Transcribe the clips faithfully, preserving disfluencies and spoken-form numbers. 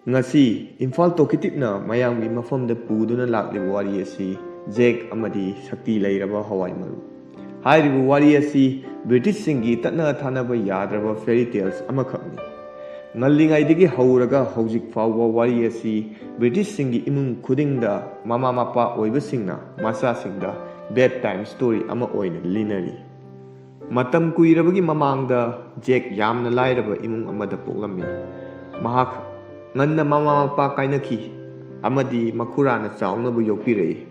ꯉꯁꯤ ꯏꯝꯐꯥꯜ ꯇꯣꯀꯤꯇꯤꯞꯅ ꯃꯌꯥꯝꯒꯤ ꯃꯐꯝꯗ ꯄꯨꯗꯨꯅ ꯂꯥꯛꯂꯤꯕ ꯋꯥꯔꯤ ꯑꯁꯤ ꯖꯦꯛ ꯑꯃꯗꯤ ꯁꯛꯇꯤ ꯂꯩꯔꯕ ꯍꯋꯥꯏ ꯃꯔꯨ꯫ ꯍꯥꯏꯔꯤꯕ ꯋꯥꯔꯤ ꯑꯁꯤ ꯕ꯭ꯔꯤꯇꯤꯁꯁꯤꯡꯒꯤ ꯇꯠꯅ ꯊꯥꯅꯕ ꯌꯥꯗ꯭ꯔꯕ ꯐꯦꯔꯤ ꯇꯦꯜꯁ ꯑꯃꯈꯛꯅꯤ꯫ ꯉꯜꯂꯤꯉꯩꯗꯒꯤ ꯍꯧꯔꯒ ꯍꯧꯖꯤꯛ ꯐꯥꯎꯕ ꯋꯥꯔꯤ ꯑꯁꯤ ꯕ꯭ꯔꯤꯇꯤꯁꯁꯤꯡꯒꯤ ꯏꯃꯨꯡ ꯈꯨꯗꯤꯡꯗ ꯃꯃꯥ ꯃꯄꯥ ꯑꯣꯏꯕꯁꯤꯡꯅ ꯃꯆꯥꯁꯤꯡꯗ ꯕꯦꯗ ꯇꯥꯏꯝ ꯁ꯭ꯇꯣꯔꯤ ꯑꯃ ꯑꯣꯏꯅ ꯂꯤꯅꯔꯤ꯫ ꯃꯇꯝ ꯀꯨꯏꯔꯕꯒꯤ ꯃꯃꯥꯡꯗ ꯖꯦꯛ ꯌꯥꯝꯅ ꯂꯥꯏꯔꯕ ꯏꯃꯨꯡ ꯑꯃꯗ ꯄꯣꯛꯂꯝꯃꯤ꯫ ꯃꯍꯥꯛ ꯉꯟꯅ ꯃꯃꯥ ꯃꯄꯥ ꯀꯥꯏꯅꯈꯤ ꯑꯃꯗꯤ ꯃꯈꯨꯔꯥꯅ ꯆꯥꯎꯅꯕ ꯌꯣꯛꯄꯤꯔꯛꯏ꯫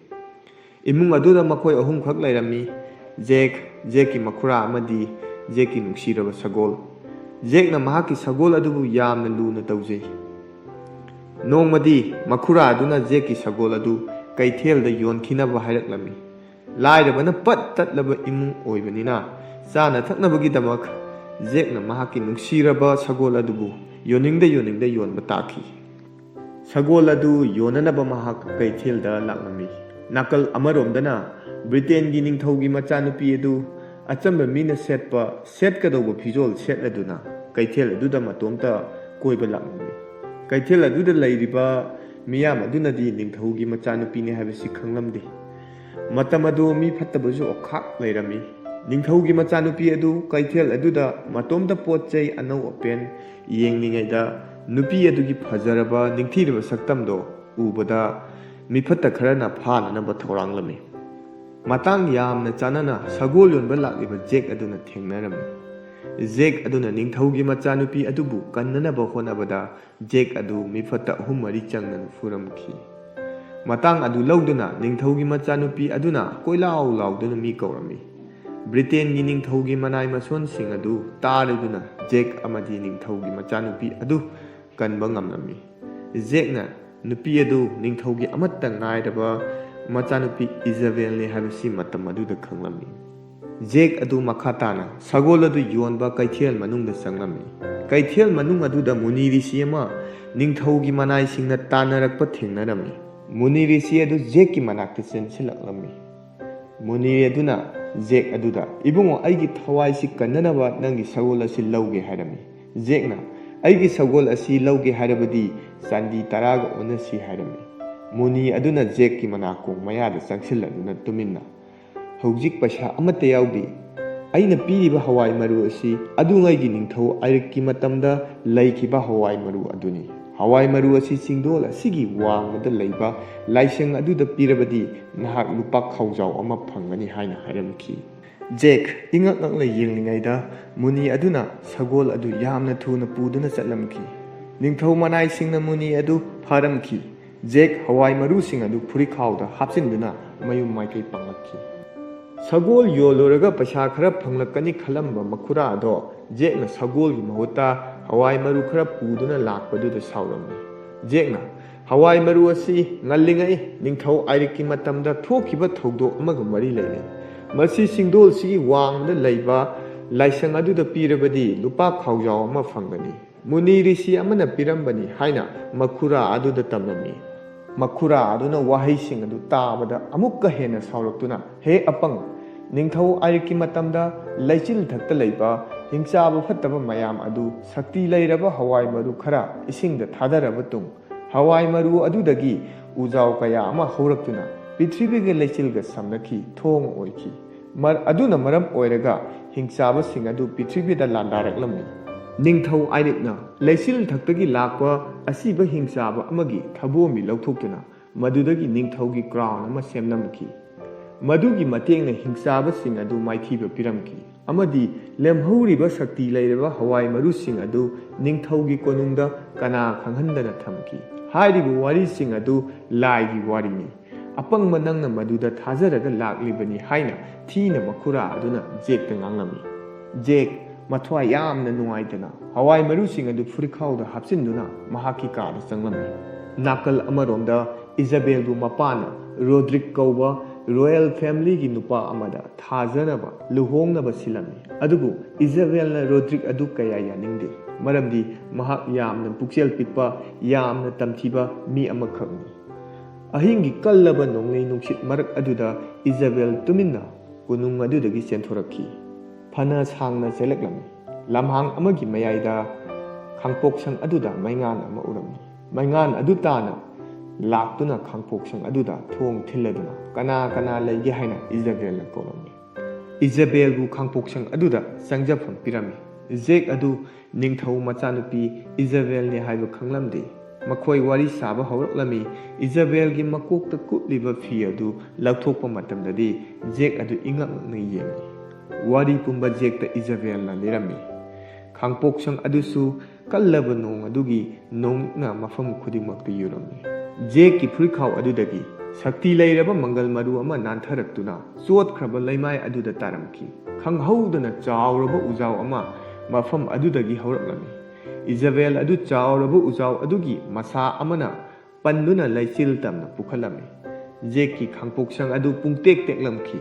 ꯏꯃꯨꯡ ꯑꯗꯨꯗ ꯃꯈꯣꯏ ꯑꯍꯨꯝꯈꯛ ꯂꯩꯔꯝꯃꯤ, ꯖꯦꯛ, ꯖꯦꯛꯀꯤ ꯃꯈꯨꯔꯥ ꯑꯃꯗꯤ ꯖꯦꯛꯀꯤ ꯅꯨꯡꯁꯤꯔꯕ ꯁꯒꯣꯜ꯫ ꯖꯦꯛꯅ ꯃꯍꯥꯛꯀꯤ ꯁꯒꯣꯜ ꯑꯗꯨꯕꯨ ꯌꯥꯝꯅ ꯂꯨꯅ ꯇꯧꯖꯩ꯫ ꯅꯣꯡꯃꯗꯤ ꯃꯈꯨꯔꯥ ꯑꯗꯨꯅ ꯖꯦꯛꯀꯤ ꯁꯒꯣꯜ ꯑꯗꯨ ꯀꯩꯊꯦꯜꯗ ꯌꯣꯟꯈꯤꯅꯕ ꯍꯥꯏꯔꯛꯂꯝꯃꯤ꯫ ꯂꯥꯏꯔꯕꯅ ꯄꯠ ꯇꯠꯂꯕ ꯏꯃꯨꯡ ꯑꯣꯏꯕꯅꯤꯅ ꯆꯥꯅ ꯊꯛꯅꯕꯒꯤꯗꯃꯛ ꯖꯦꯛꯅ ꯃꯍꯥꯛꯀꯤ ꯅꯨꯡꯁꯤꯔꯕ ꯁꯒꯣꯜ ꯑꯗꯨꯕꯨ ꯌꯣꯟꯅꯤꯡꯗ ꯌꯣꯟꯅꯤꯡꯗ ꯌꯣꯟꯕ ꯇꯥꯈꯤ꯫ ꯁꯒꯣꯜ ꯑꯗꯨ ꯌꯣꯟꯅꯅꯕ ꯃꯍꯥꯛ ꯀꯩꯊꯦꯜꯗ ꯂꯥꯛꯂꯝꯃꯤ꯫ ꯅꯥꯀꯜ ꯑꯃꯔꯣꯝꯗꯅ ꯕ꯭ꯔꯤꯇꯦꯟꯒꯤ ꯅꯤꯡꯊꯧꯒꯤ ꯃꯆꯥꯅꯨꯄꯤ ꯑꯗꯨ ꯑꯆꯝꯕ ꯃꯤꯅ ꯁꯦꯠꯄ ꯁꯦꯠꯀꯗꯧꯕ ꯐꯤꯖꯣꯜ ꯁꯦꯠꯂꯗꯨꯅ ꯀꯩꯊꯦꯜ ꯑꯗꯨꯗ ꯃꯇꯣꯝꯇ ꯀꯣꯏꯕ ꯂꯥꯛꯂꯝꯃꯤ꯫ ꯀꯩꯊꯦꯜ ꯑꯗꯨꯗ ꯂꯩꯔꯤꯕ ꯃꯤꯌꯥꯝ ꯑꯗꯨꯅꯗꯤ ꯅꯤꯡꯊꯧꯒꯤ ꯃꯆꯥꯅꯨꯄꯤꯅꯤ ꯍꯥꯏꯕꯁꯤ ꯈꯪꯂꯝꯗꯦ꯫ ꯃꯇꯝ ꯑꯗꯨ ꯃꯤ ꯐꯠꯇꯕꯁꯨ ꯑꯣꯈꯥꯛ ꯂꯩꯔꯝꯃꯤ꯫ ꯅꯤꯡꯊꯧꯒꯤ ꯃꯆꯥꯅꯨꯄꯤ ꯑꯗꯨ ꯀꯩꯊꯦꯜ ꯑꯗꯨꯗ ꯃꯇꯣꯝꯇ ꯄꯣꯠ ꯆꯩ ꯑꯅꯧ ꯑꯄꯦꯟ ꯌꯦꯡꯂꯤꯉꯩꯗ ꯅꯨꯄꯤ ꯑꯗꯨꯒꯤ ꯐꯖꯔꯕ ꯅꯤꯡꯊꯤꯔꯕ ꯁꯛꯇꯝꯗꯣ ꯎꯕꯗ ꯃꯤꯐꯠꯇ ꯈꯔꯅ ꯐꯥꯅꯅꯕ ꯊꯧꯔꯥꯡꯂꯝꯃꯤ꯫ ꯃꯇꯥꯡ ꯌꯥꯝꯅ ꯆꯥꯅꯅ ꯁꯒꯣꯜ ꯌꯣꯟꯕ ꯂꯥꯛꯂꯤꯕ ꯖꯦꯛ ꯑꯗꯨꯅ ꯊꯦꯡꯅꯔꯝꯃꯤ꯫ ꯖꯦꯛ ꯑꯗꯨꯅ ꯅꯤꯡꯊꯧꯒꯤ ꯃꯆꯥꯅꯨꯄꯤ ꯑꯗꯨꯕꯨ ꯀꯟꯅꯅꯕ ꯍꯣꯠꯅꯕꯗ ꯖꯦꯛ ꯑꯗꯨ ꯃꯤꯐꯠꯇ ꯑꯍꯨꯝ ꯃꯔꯤ ꯆꯪꯗꯅ ꯐꯨꯔꯝꯈꯤ꯫ ꯃꯇꯥꯡ ꯑꯗꯨ ꯂꯧꯗꯨꯅ ꯅꯤꯡꯊꯧꯒꯤ ꯃꯆꯥꯅꯨꯄꯤ ꯑꯗꯨꯅ ꯀꯣꯏꯂꯥꯎ ꯂꯥꯎꯗꯨꯅ ꯃꯤ ꯀꯧꯔꯝꯃꯤ꯫ ꯕ꯭ꯔꯤꯇꯦꯟꯒꯤ ꯅꯤꯡꯊꯧꯒꯤ ꯃꯅꯥꯏ ꯃꯁꯣꯟꯁꯤꯡ ꯑꯗꯨ ꯇꯥꯔꯗꯨꯅ ꯖꯦꯛ ꯑꯃꯗꯤ ꯅꯤꯡꯊꯧꯒꯤ ꯃꯆꯥꯅꯨꯄꯤ ꯑꯗꯨ ꯀꯟꯕ ꯉꯝꯂꯝꯃꯤ꯫ ꯖꯦꯛꯅ ꯅꯨꯄꯤ ꯑꯗꯨ ꯅꯤꯡꯊꯧꯒꯤ ꯑꯃꯠꯇ ꯉꯥꯏꯔꯕ ꯃꯆꯥꯅꯨꯄꯤ ꯏꯖꯥꯕꯦꯜꯅꯤ ꯍꯥꯏꯕꯁꯤ ꯃꯇꯝ ꯑꯗꯨꯗ ꯈꯪꯂꯝꯃꯤ꯫ ꯖꯦꯛ ꯑꯗꯨ ꯃꯈꯥ ꯇꯥꯅ ꯁꯒꯣꯜ ꯑꯗꯨ ꯌꯣꯟꯕ ꯀꯩꯊꯦꯜ ꯃꯅꯨꯡꯗ ꯆꯪꯂꯝꯃꯤ꯫ ꯀꯩꯊꯦꯜ ꯃꯅꯨꯡ ꯑꯗꯨꯗ ꯃꯨꯅꯤ ꯔꯤꯁꯤ ꯑꯃ ꯅꯤꯡꯊꯧꯒꯤ ꯃꯅꯥꯏꯁꯤꯡꯅ ꯇꯥꯟꯅꯔꯛꯄ ꯊꯦꯡꯅꯔꯝꯃꯤ꯫ ꯃꯨꯅꯤ ꯔꯤꯁꯤ ꯑꯗꯨ ꯖꯦꯛꯀꯤ ꯃꯅꯥꯛꯇ ꯆꯦꯟꯁꯤꯜꯂꯛꯂꯝꯃꯤ꯫ ꯃꯨꯅꯤ ꯑꯗꯨꯅ ꯖꯦꯛ ꯑꯗꯨꯗ, "ꯏꯕꯨꯡꯉꯣ, ꯑꯩꯒꯤ ꯊꯋꯥꯏꯁꯤ ꯀꯟꯅꯅꯕ ꯅꯪꯒꯤ ꯁꯒꯣꯜ ꯑꯁꯤ ꯂꯧꯒꯦ" ꯍꯥꯏꯔꯝꯃꯤ꯫ ꯖꯦꯛꯅ, "ꯑꯩꯒꯤ ꯁꯒꯣꯜ ꯑꯁꯤ ꯂꯧꯒꯦ ꯍꯥꯏꯔꯕꯗꯤ ꯆꯥꯟꯗꯤ ꯇꯔꯥꯒ ꯑꯣꯟꯅꯁꯤ ꯍꯥꯏꯔꯝꯃꯤ꯫ ꯃꯨꯅꯤ ꯑꯗꯨꯅ ꯖꯦꯛꯀꯤ ꯃꯅꯥꯀꯣꯡ ꯃꯌꯥꯗ ꯆꯪꯁꯤꯜꯂꯗꯨꯅ ꯇꯨꯃꯤꯟꯅ, "ꯍꯧꯖꯤꯛ ꯄꯩꯁꯥ ꯑꯃꯠꯇ ꯌꯥꯎꯗꯦ꯫ ꯑꯩꯅ ꯄꯤꯔꯤꯕ ꯍꯋꯥꯏ ꯃꯔꯨ ꯑꯁꯤ ꯑꯗꯨꯉꯩꯒꯤ ꯅꯤꯡꯊꯧ ꯑꯥꯏꯔꯤꯛꯀꯤ ꯃꯇꯝꯗ ꯂꯩꯈꯤꯕ ꯍꯋꯥꯏ ꯃꯔꯨ ꯑꯗꯨꯅꯤ꯫ ꯍꯋꯥꯏ ꯃꯔꯨ ꯑꯁꯤ ꯆꯤꯡꯗꯣꯜ ꯑꯁꯤꯒꯤ ꯋꯥꯡꯃꯗ ꯂꯩꯕ ꯂꯥꯏꯁꯪ ꯑꯗꯨꯗ ꯄꯤꯔꯕꯗꯤ ꯅꯍꯥꯛ ꯂꯨꯄꯥ ꯈꯥꯎꯖꯥꯎ ꯑꯃ ꯐꯪꯒꯅꯤ" ꯍꯥꯏꯅ ꯍꯥꯏꯔꯝꯈꯤ꯫ ꯖꯦꯛ ꯏꯉꯛ ꯉꯛꯅ ꯌꯦꯡꯂꯤꯉꯩꯗ ꯃꯨꯅꯤ ꯑꯗꯨꯅ ꯁꯒꯣꯜ ꯑꯗꯨ ꯌꯥꯝꯅ ꯊꯨꯅ ꯄꯨꯗꯨꯅ ꯆꯠꯂꯝꯈꯤ꯫ ꯅꯤꯡꯊꯧ ꯃꯅꯥꯏꯁꯤꯡꯅ ꯃꯨꯅꯤ ꯑꯗꯨ ꯐꯥꯔꯝꯈꯤ꯫ ꯖꯦꯛ ꯍꯋꯥꯏ ꯃꯔꯨꯁꯤꯡ ꯑꯗꯨ ꯐꯨꯔꯤꯈꯥꯎꯗ ꯍꯥꯞꯆꯤꯟꯗꯨꯅ ꯃꯌꯨꯝ ꯃꯥꯏꯀꯩ ꯄꯥꯡꯂꯛꯈꯤ꯫ ꯁꯒꯣꯜ ꯌꯣꯜꯂꯨꯔꯒ ꯄꯩꯁꯥ ꯈꯔ ꯐꯪꯂꯛꯀꯅꯤ ꯈꯜꯂꯝꯕ ꯃꯈꯨꯔꯥ ꯑꯗꯣ ꯖꯦꯛꯅ ꯁꯒꯣꯜꯒꯤ ꯃꯍꯨꯠꯇ ꯍꯋꯥꯏ ꯃꯔꯨ ꯈꯔ ꯄꯨꯗꯨꯅ ꯂꯥꯛꯄꯗꯨꯗ ꯁꯥꯎꯔꯝꯃꯤ꯫ ꯖꯦꯛꯅ, "ꯍꯋꯥꯏ ꯃꯔꯨ ꯑꯁꯤ ꯉꯜꯂꯤꯉꯩ ꯅꯤꯡꯊꯧ ꯑꯥꯏꯔꯤꯛꯀꯤ ꯃꯇꯝꯗ ꯊꯣꯛꯈꯤꯕ ꯊꯧꯗꯣꯛ ꯑꯃꯒ ꯃꯔꯤ ꯂꯩꯅꯩ꯫ ꯃꯁꯤ ꯆꯤꯡꯗꯣꯜꯁꯤꯒꯤ ꯋꯥꯡꯃꯗ ꯂꯩꯕ ꯂꯥꯏꯁꯪ ꯑꯗꯨꯗ ꯄꯤꯔꯕꯗꯤ ꯂꯨꯄꯥ ꯈꯥꯎꯖꯥꯎ ꯑꯃ ꯐꯪꯒꯅꯤ꯫ ꯃꯨꯅꯤ ꯔꯤꯁꯤ ꯑꯃꯅ ꯄꯤꯔꯝꯕꯅꯤ" ꯍꯥꯏꯅ ꯃꯈꯨꯔꯥ ꯑꯗꯨꯗ ꯇꯝꯂꯝꯃꯤ꯫ ꯃꯈꯨꯔꯥ ꯑꯗꯨꯅ ꯋꯥꯍꯩꯁꯤꯡ ꯑꯗꯨ ꯇꯥꯕꯗ ꯑꯃꯨꯛꯀ ꯍꯦꯟꯅ ꯁꯥꯎꯔꯛꯇꯨꯅ, "ꯍꯦ ꯑꯄꯪ, ꯅꯤꯡꯊꯧ ꯑꯥꯏꯔꯤꯛꯀꯤ ꯃꯇꯝꯗ ꯂꯩꯆꯤꯜ ꯊꯛꯇ ꯂꯩꯕ ꯍꯤꯡꯆꯥꯕ ꯐꯠꯇꯕ ꯃꯌꯥꯝ ꯑꯗꯨ ꯁꯛꯇꯤ ꯂꯩꯔꯕ ꯍꯋꯥꯏ ꯃꯔꯨ ꯈꯔ ꯏꯁꯤꯡꯗ ꯊꯥꯗꯔꯕ ꯇꯨꯡ, ꯍꯋꯥꯏ ꯃꯔꯨ ꯑꯗꯨꯗꯒꯤ ꯎꯖꯥꯎ ꯀꯌꯥ ꯑꯃ ꯍꯧꯔꯛꯇꯨꯅ ꯄ꯭ꯔꯤꯊꯤꯕꯤꯒ ꯂꯩꯆꯤꯜꯒ ꯁꯝꯅꯈꯤ, ꯊꯣꯡ ꯑꯣꯏꯈꯤ꯫ ꯃꯔ-, ꯑꯗꯨꯅ ꯃꯔꯝ ꯑꯣꯏꯔꯒ ꯍꯤꯡꯆꯥꯕꯁꯤꯡ ꯑꯗꯨ ꯄ꯭ꯔꯤꯊꯤꯕꯤꯗ ꯂꯥꯟꯗꯥꯔꯛꯂꯝꯃꯤ꯫ ꯅꯤꯡꯊꯧ ꯑꯥꯏꯔꯤꯛꯅ ꯂꯩꯆꯤꯜ ꯊꯛꯇꯒꯤ ꯂꯥꯛꯄ ꯑꯁꯤꯕ ꯍꯤꯡꯆꯥꯕ ꯑꯃꯒꯤ ꯊꯕꯣꯝꯕꯤ ꯂꯧꯊꯣꯛꯇꯨꯅ ꯃꯗꯨꯗꯒꯤ ꯅꯤꯡꯊꯧꯒꯤ ꯀ꯭ꯔꯥꯎꯟ ꯑꯃ ꯁꯦꯝꯂꯝꯈꯤ꯫ ꯃꯗꯨꯒꯤ ꯃꯇꯦꯡꯅ ꯍꯤꯡꯆꯥꯕꯁꯤꯡ ꯑꯗꯨ ꯃꯥꯏꯊꯤꯕ ꯄꯤꯔꯝꯈꯤ ꯑꯃꯗꯤ ꯂꯦꯝꯍꯧꯔꯤꯕ ꯁꯛꯇꯤ ꯂꯩꯔꯕ ꯍꯋꯥꯏ ꯃꯔꯨꯁꯤꯡ ꯑꯗꯨ ꯅꯤꯡꯊꯧꯒꯤ ꯀꯣꯅꯨꯡꯗ ꯀꯅꯥ ꯈꯪꯍꯟꯗꯅ ꯊꯝꯈꯤ꯫ ꯍꯥꯏꯔꯤꯕ ꯋꯥꯔꯤꯁꯤꯡ ꯑꯗꯨ ꯂꯥꯏꯒꯤ ꯋꯥꯔꯤꯅꯤ꯫ ꯑꯄꯪꯕ ꯅꯪꯅ ꯃꯗꯨꯗ ꯊꯥꯖꯔꯒ ꯂꯥꯛꯂꯤꯕꯅꯤ" ꯍꯥꯏꯅ ꯊꯤꯅ ꯃꯈꯨꯔꯥ ꯑꯗꯨꯅ ꯖꯦꯛꯇ ꯉꯥꯡꯂꯝꯃꯤ꯫ ꯖꯦꯛ ꯃꯊ꯭ꯋꯥꯏ ꯌꯥꯝꯅ ꯅꯨꯡꯉꯥꯏꯇꯅ ꯍꯋꯥꯏ ꯃꯔꯨꯁꯤꯡ ꯑꯗꯨ ꯐꯨꯔꯤꯈꯥꯎꯗ ꯍꯥꯞꯆꯤꯟꯗꯨꯅ ꯃꯍꯥꯛꯀꯤ ꯀꯥꯗ ꯆꯪꯂꯝꯃꯤ꯫ ꯅꯥꯀꯜ ꯑꯃꯔꯣꯝꯗ ꯏꯖꯥꯕꯦꯜꯕꯨ ꯃꯄꯥꯅ ꯔꯣꯗ꯭ꯔꯤꯛ ꯀꯧꯕ ꯔꯣꯌꯦꯜ ꯐꯦꯃꯤꯂꯤꯒꯤ ꯅꯨꯄꯥ ꯑꯃꯗ ꯊꯥꯖꯅꯕ ꯂꯨꯍꯣꯡꯅꯕ ꯁꯤꯜꯂꯝꯃꯤ꯫ ꯑꯗꯨꯕꯨ ꯏꯖꯥꯕꯦꯜꯅ ꯔꯣꯗ꯭ꯔꯤꯛ ꯑꯗꯨ ꯀꯌꯥ ꯌꯥꯅꯤꯡꯗꯦ, ꯃꯔꯝꯗꯤ ꯃꯍꯥꯛ ꯌꯥꯝꯅ ꯄꯨꯛꯆꯦꯜ ꯄꯤꯛꯄ, ꯌꯥꯝꯅ ꯇꯝꯊꯤꯕ ꯃꯤ ꯑꯃꯈꯛꯅꯤ꯫ ꯑꯍꯤꯡꯒꯤ ꯀꯜꯂꯕ ꯅꯣꯡꯂꯩ ꯅꯨꯡꯁꯤꯠ ꯃꯔꯛ ꯑꯗꯨꯗ ꯏꯖꯥꯕꯦꯜ ꯇꯨꯃꯤꯟꯅ ꯀꯣꯅꯨꯡ ꯑꯗꯨꯗꯒꯤ ꯆꯦꯟꯊꯣꯔꯛꯈꯤ꯫ ꯐꯅ ꯁꯥꯡꯅ ꯆꯦꯜꯂꯛꯂꯝꯃꯤ꯫ ꯂꯝꯍꯥꯡ ꯑꯃꯒꯤ ꯃꯌꯥꯏꯗ ꯈꯥꯡꯄꯣꯛꯁꯪ ꯑꯗꯨꯗ ꯃꯩꯉꯥꯟ ꯑꯃ ꯎꯔꯝꯃꯤ꯫ ꯃꯩꯉꯥꯟ ꯑꯗꯨ ꯇꯥꯅ ꯂꯥꯛꯇꯨꯅ ꯈꯥꯡꯄꯣꯛꯁꯪ ꯑꯗꯨꯗ ꯊꯣꯡ ꯊꯤꯜꯂꯗꯨꯅ ꯀꯅꯥ ꯀꯅꯥ ꯂꯩꯒꯦ ꯍꯥꯏꯅ ꯏꯖꯕꯦꯜꯅ ꯀꯧꯔꯝꯃꯤ꯫ ꯏꯖꯕꯦꯜꯕꯨ ꯈꯥꯡꯄꯣꯛꯁꯪ ꯑꯗꯨꯗ ꯆꯪꯖꯐꯝ ꯄꯤꯔꯝꯃꯤ꯫ ꯖꯦꯛ ꯑꯗꯨ ꯅꯤꯡꯊꯧ ꯃꯆꯥꯅꯨꯄꯤ ꯏꯖꯕꯦꯜꯅꯤ ꯍꯥꯏꯕ ꯈꯪꯂꯝꯗꯦ꯫ ꯃꯈꯣꯏ ꯋꯥꯔꯤ ꯁꯥꯕ ꯍꯧꯔꯛꯂꯝꯃꯤ꯫ ꯏꯖꯕꯦꯜꯒꯤ ꯃꯀꯣꯛꯇ ꯀꯨꯞꯂꯤꯕ ꯐꯤ ꯑꯗꯨ ꯂꯧꯊꯣꯛꯄ ꯃꯇꯝꯗꯗꯤ ꯖꯦꯛ ꯑꯗꯨ ꯏꯉꯛ ꯉꯛꯅ ꯌꯦꯡꯏ꯫ ꯋꯥꯔꯤ ꯄꯨꯝꯕ ꯖꯦꯛꯇ ꯏꯖꯕꯦꯜꯅ ꯂꯤꯔꯝꯃꯤ꯫ ꯈꯥꯡꯄꯣꯛꯁꯪ ꯑꯗꯨꯁꯨ ꯀꯜꯂꯕ ꯅꯣꯡ ꯑꯗꯨꯒꯤ ꯅꯣꯡꯅ ꯃꯐꯝ ꯈꯨꯗꯤꯡꯃꯛꯇ ꯌꯨꯔꯝꯃꯤ꯫ ꯖꯦꯛꯀꯤ ꯐꯨꯔꯤꯠꯈꯥꯎ ꯑꯗꯨꯗꯒꯤ ꯁꯛꯇꯤ ꯂꯩꯔꯕ ꯃꯪꯒꯜ ꯃꯔꯨ ꯑꯃ ꯅꯥꯟꯊꯔꯛꯇꯨꯅ ꯆꯣꯠꯈ꯭ꯔꯕ ꯂꯩꯃꯥꯏ ꯑꯗꯨꯗ ꯇꯥꯔꯝꯈꯤ꯫ ꯈꯪꯍꯧꯗꯅ ꯆꯥꯎꯔꯕ ꯎꯖꯥꯎ ꯑꯃ ꯃꯐꯝ ꯑꯗꯨꯗꯒꯤ ꯍꯧꯔꯛꯂꯝꯃꯤ꯫ ꯏꯖꯕꯦꯜ ꯑꯗꯨ ꯆꯥꯎꯔꯕ ꯎꯖꯥꯎ ꯑꯗꯨꯒꯤ ꯃꯁꯥ ꯑꯃꯅ ꯄꯟꯗꯨꯅ ꯂꯩꯆꯤꯜ ꯇꯝꯅ ꯄꯨꯈꯠꯂꯝꯃꯤ꯫ ꯖꯦꯛꯀꯤ ꯈꯥꯡꯄꯣꯛꯁꯪ ꯑꯗꯨ ꯄꯨꯡꯇꯦꯛ ꯇꯦꯛꯂꯝꯈꯤ꯫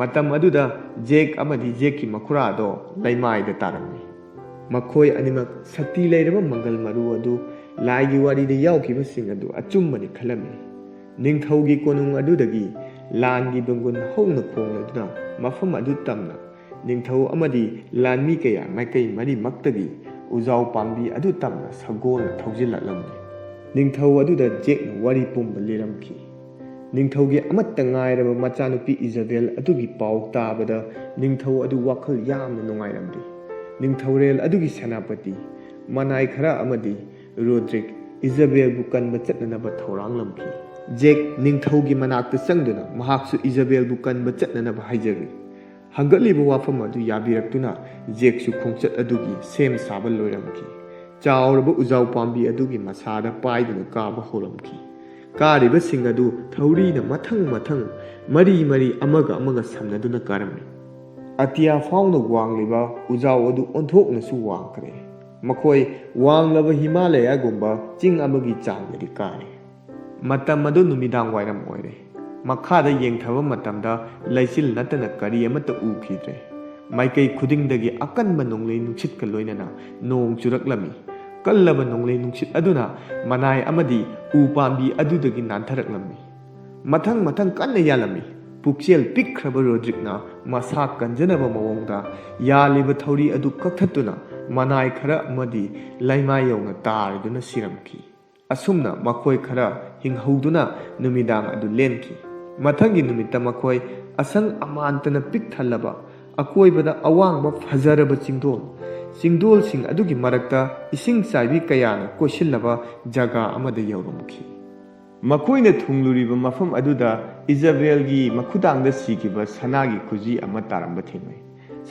ꯃꯇꯝ ꯑꯗꯨꯗ ꯖꯦꯛ ꯑꯃꯗꯤ ꯖꯦꯛꯀꯤ ꯃꯈꯨꯔꯥꯗꯣ ꯂꯩꯃꯥꯏꯗ ꯇꯥꯔꯝꯃꯤ꯫ ꯃꯈꯣꯏ ꯑꯅꯤꯃꯛ ꯁꯛꯇꯤ ꯂꯩꯔꯕ ꯃꯪꯒꯜ ꯃꯔꯨ ꯑꯗꯨ ꯂꯥꯏꯒꯤ ꯋꯥꯔꯤꯗ ꯌꯥꯎꯈꯤꯕꯁꯤꯡ ꯑꯗꯨ ꯑꯆꯨꯝꯕꯅꯤ ꯈꯜꯂꯝꯃꯤ꯫ ꯅꯤꯡꯊꯧꯒꯤ ꯀꯣꯅꯨꯡ ꯑꯗꯨꯗꯒꯤ ꯂꯥꯟꯒꯤ ꯗꯨꯡꯒꯨꯟ ꯍꯧꯅ ꯈꯣꯡꯂꯗꯨꯅ ꯃꯐꯝ ꯑꯗꯨ ꯇꯝꯅ ꯅꯤꯡꯊꯧ ꯑꯃꯗꯤ ꯂꯥꯟꯃꯤ ꯀꯌꯥ ꯃꯥꯏꯀꯩ ꯃꯔꯤꯃꯛꯇꯒꯤ ꯎꯖꯥꯎ ꯄꯥꯝꯕꯤ ꯑꯗꯨ ꯇꯝꯅ ꯁꯒꯣꯜꯅ ꯊꯧꯖꯤꯜꯂꯛꯂꯝꯃꯤ꯫ ꯅꯤꯡꯊꯧ ꯑꯗꯨꯗ ꯖꯦꯛꯅ ꯋꯥꯔꯤ ꯄꯨꯝꯕ ꯂꯤꯔꯝꯈꯤ꯫ ꯅꯤꯡꯊꯧꯒꯤ ꯑꯃꯠꯇ ꯉꯥꯏꯔꯕ ꯃꯆꯥꯅꯨꯄꯤ ꯏꯖꯥꯕꯦꯜ ꯑꯗꯨꯒꯤ ꯄꯥꯎ ꯇꯥꯕꯗ ꯅꯤꯡꯊꯧ ꯑꯗꯨ ꯋꯥꯈꯜ ꯌꯥꯝꯅ ꯅꯨꯡꯉꯥꯏꯔꯝꯗꯦ꯫ ꯅꯤꯡꯊꯧꯔꯦꯜ ꯑꯗꯨꯒꯤ ꯁꯦꯅꯥꯄꯇꯤ, ꯃꯅꯥꯏ ꯈꯔ ꯑꯃꯗꯤ ꯔꯣꯗ꯭ꯔꯤꯛ ꯏꯖꯥꯕꯦꯜꯕꯨ ꯀꯟꯕ ꯆꯠꯅꯅꯕ ꯊꯧꯔꯥꯡꯂꯝꯈꯤ꯫ ꯖꯦꯛ ꯅꯤꯡꯊꯧꯒꯤ ꯃꯅꯥꯛꯇ ꯆꯪꯗꯨꯅ ꯃꯍꯥꯛꯁꯨ ꯏꯖꯥꯕꯦꯜꯕꯨ ꯀꯟꯕ ꯆꯠꯅꯅꯕ ꯍꯥꯏꯖꯔꯨꯏ꯫ ꯍꯪꯒꯠꯂꯤꯕ ꯋꯥꯐꯝ ꯑꯗꯨ ꯌꯥꯕꯤꯔꯛꯇꯨꯅ ꯖꯦꯛꯁꯨ ꯈꯣꯡꯆꯠ ꯑꯗꯨꯒꯤ ꯁꯦꯝ ꯁꯥꯕ ꯂꯣꯏꯔꯝꯈꯤ꯫ ꯆꯥꯎꯔꯕ ꯎꯖꯥꯎ ꯄꯥꯝꯕꯤ ꯑꯗꯨꯒꯤ ꯃꯁꯥꯗ ꯄꯥꯏꯗꯨꯅ ꯀꯥꯕ ꯍꯧꯔꯝꯈꯤ꯫ ꯀꯥꯔꯤꯕꯁꯤꯡ ꯑꯗꯨ ꯊꯧꯔꯤꯅ ꯃꯊꯪ ꯃꯊꯪ ꯃꯔꯤ ꯃꯔꯤ ꯑꯃꯒ ꯑꯃꯒ ꯁꯝꯅꯗꯨꯅ ꯀꯥꯔꯝꯃꯤ꯫ ꯑꯇꯤꯌꯥ ꯐꯥꯎꯅ ꯋꯥꯡꯂꯤꯕ ꯎꯖꯥꯎ ꯑꯗꯨ ꯑꯣꯟꯊꯣꯛꯅꯁꯨ ꯋꯥꯡꯈ꯭ꯔꯦ꯫ ꯃꯈꯣꯏ ꯋꯥꯡꯂꯕ ꯍꯤꯃꯥꯂꯌꯥꯒꯨꯝꯕ ꯆꯤꯡ ꯑꯃꯒꯤ ꯆꯥꯡꯗꯗꯤ ꯀꯥꯔꯦ꯫ ꯃꯇꯝ ꯑꯗꯨ ꯅꯨꯃꯤꯗꯥꯡ ꯋꯥꯏꯔꯝ ꯑꯣꯏꯔꯦ꯫ ꯃꯈꯥꯗ ꯌꯦꯡꯊꯕ ꯃꯇꯝꯗ ꯂꯩꯆꯤꯜ ꯅꯠꯇꯅ ꯀꯔꯤ ꯑꯃꯠꯇ ꯎꯈꯤꯗ꯭ꯔꯦ꯫ ꯃꯥꯏꯀꯩ ꯈꯨꯗꯤꯡꯗꯒꯤ ꯑꯀꯟꯕ ꯅꯣꯡꯂꯩ ꯅꯨꯡꯁꯤꯠꯀ ꯂꯣꯏꯅꯅ ꯅꯣꯡ ꯆꯨꯔꯛꯂꯝꯃꯤ꯫ ꯀꯜꯂꯕ ꯅꯣꯡꯂꯩ ꯅꯨꯡꯁꯤꯠ ꯑꯗꯨꯅ ꯃꯅꯥꯏ ꯑꯃꯗꯤ ꯎ ꯄꯥꯝꯕꯤ ꯑꯗꯨꯗꯒꯤ ꯅꯥꯟꯊꯔꯛꯂꯝꯃꯤ꯫ ꯃꯊꯪ ꯃꯊꯪ ꯀꯟꯅ ꯌꯥꯜꯂꯝꯃꯤ꯫ ꯄꯨꯛꯆꯦꯜ ꯄꯤꯛꯈ꯭ꯔꯕ ꯔꯣꯗ꯭ꯔꯤꯛꯅ ꯃꯁꯥ ꯀꯟꯖꯅꯕ ꯃꯑꯣꯡꯗ ꯌꯥꯜꯂꯤꯕ ꯊꯧꯔꯤ ꯑꯗꯨ ꯀꯛꯊꯠꯇꯨꯅ ꯃꯅꯥꯏ ꯈꯔ ꯑꯃꯗꯤ ꯂꯩꯃꯥꯏ ꯌꯧꯅ ꯇꯥꯔꯗꯨꯅ ꯁꯤꯔꯝꯈꯤ꯫ ꯑꯁꯨꯝꯅ ꯃꯈꯣꯏ ꯈꯔ ꯍꯤꯡꯍꯧꯗꯨꯅ ꯅꯨꯃꯤꯗꯥꯡ ꯑꯗꯨ ꯂꯦꯟꯈꯤ꯫ ꯃꯊꯪꯒꯤ ꯅꯨꯃꯤꯠꯇ ꯃꯈꯣꯏ ꯑꯁꯪ ꯑꯃꯥꯟꯇꯅ ꯄꯤꯛ ꯊꯜꯂꯕ, ꯑꯀꯣꯏꯕꯗ ꯑꯋꯥꯡꯕ ꯐꯖꯔꯕ ꯆꯤꯡꯗꯣꯜ, ꯆꯤꯡꯗꯣꯜꯁꯤꯡ ꯑꯗꯨꯒꯤ ꯃꯔꯛꯇ ꯏꯁꯤꯡ ꯆꯥꯏꯕꯤ ꯀꯌꯥꯅ ꯀꯣꯏꯁꯤꯜꯂꯕ ꯖꯒꯥ ꯑꯃꯗ ꯌꯧꯔꯝꯈꯤ꯫ ꯃꯈꯣꯏꯅ ꯊꯨꯡꯂꯨꯔꯤꯕ ꯃꯐꯝ ꯑꯗꯨꯗ ꯏꯖꯥꯕꯦꯜꯒꯤ ꯃꯈꯨꯗꯥꯡꯗ ꯁꯤꯈꯤꯕ ꯁꯅꯥꯒꯤ ꯈꯨꯖꯤ ꯑꯃ ꯇꯥꯔꯝꯕ ꯊꯦꯡꯅꯩ꯫